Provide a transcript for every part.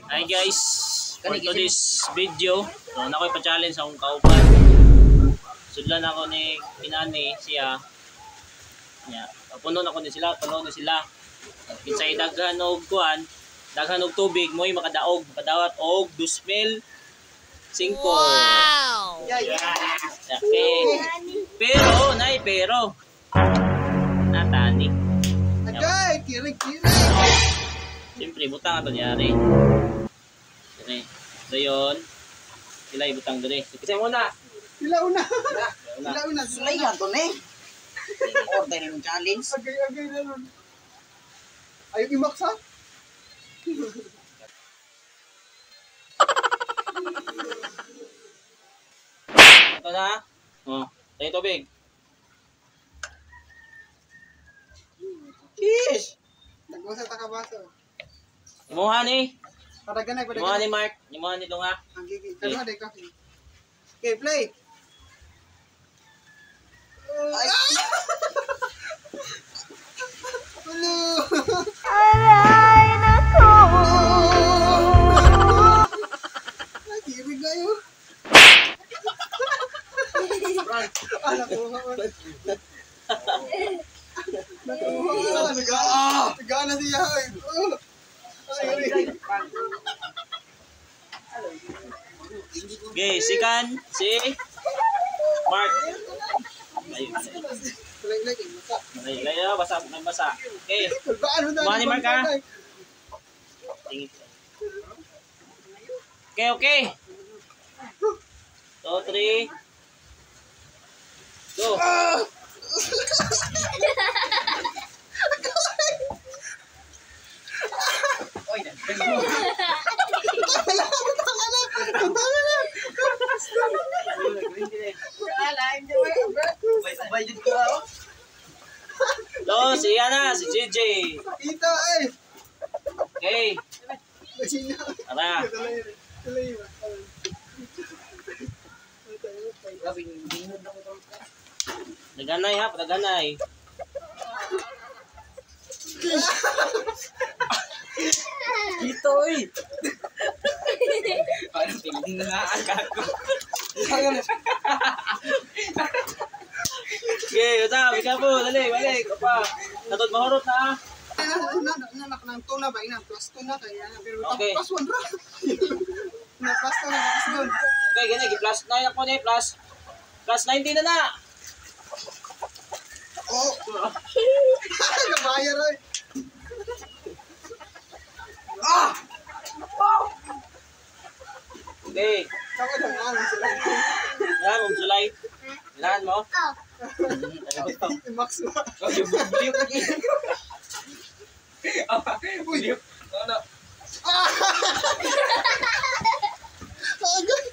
Hi guys, for today's video, so na ko'y pa-challenge sa akong kauban. Sudlan ako ni Inani siya. Nya, puno na ko ni sila, puno ni sila. Kinsay daghan og kuan, daghan og tubig mo'y makadaog, makadawat og 2005. Wow. Okay. Pero nay pero natani. Agay, kirig-kirig. Siyempre, butang ato niyari. Okay. So yun, sila ibutang diri. Kasi muna. Sila una. Sila una. Sulay yan to ne. Order yung challenge. Agay, agay na nun. Ayaw imax ha? Ito na. Oh, tayo tubig. Sheesh! Nagwasa ta ka baso. Imuha ni. Padaganay, Imuha padaganay. ni Mark. Imuha ni Dunga. Ang gigi. Kalma, day coffee. Okay, play. Ay! Ulo! Aray nako. Ay, kirig na yun. Ah, nakuha ko. Nakuha ko. Nagaan na siya. Ay, ay. Okay, sikan si Mark. Ayun. Ay, ay, basa, basa. Okay. Imuha ni Mark ha. Okay, okay. 2, 3. Go. Oy, So, si Ana, si JJ. Kita ay. Okay. Tara. Naganay ha, pataganay. Dito oy. Parang piling na ang kako. Okay, what's up? Ikaw po, dali, balik. Opa. Natod mahurot na. Na tuna ba ina plus 2 na kaya pero Okay. plus 1 ra. Na plus 2 na plus 1. Okay, gani, plus 9 ako ni, plus 19 na na. Oh. Nabayar ay. Ah! Okay. Ako na nga sila. Yan, mong sulay. Ganahan mo? Oh. Max ba? Uy, ano? Ah! Agay.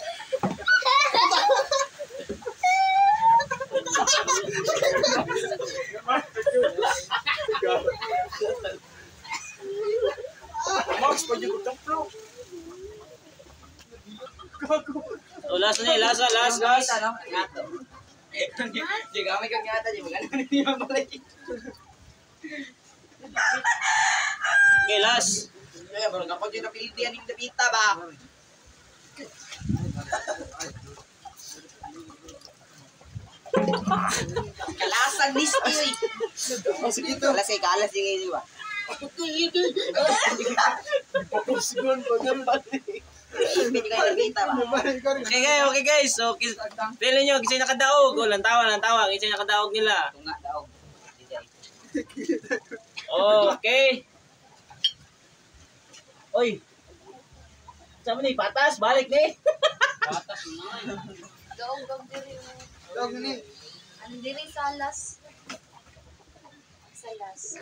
Max, pwede ko taplo. Oh, last na, last, last, last. Di kami kang yata, di magano ni mabalik. Okay, last. Kaya bro, ako din napilitan ning dapita ba. Kalasan ni Steve. Kalas kay kalas di ba? Okay guys, okay guys. So, pili nyo, kasi nakadaog. Oh, lantawa, lantawa. Kasi nakadaog nila. Tunga daog. Okay. Oy. Sabi ni, patas, balik ni. Patas na. Daog daog diri. Daog ni. Ang diri sa las. Sa las.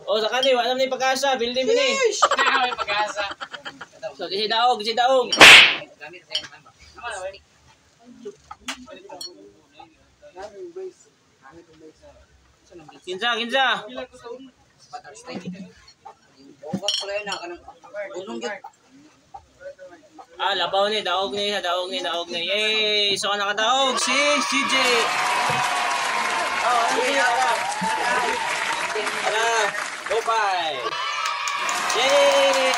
Oh, sa kani, wala ni pag-asa, building ni. May pag-asa. So, kasi daog, kasi daog. Gamit sa inyo ba? Kinsa, kinsa. Ah, labaw ni, daog ni, daog ni, daog ni. Yay! So, nakadaog si CJ. Oh, ano siya? Tara. Tara. Go bye. Yay!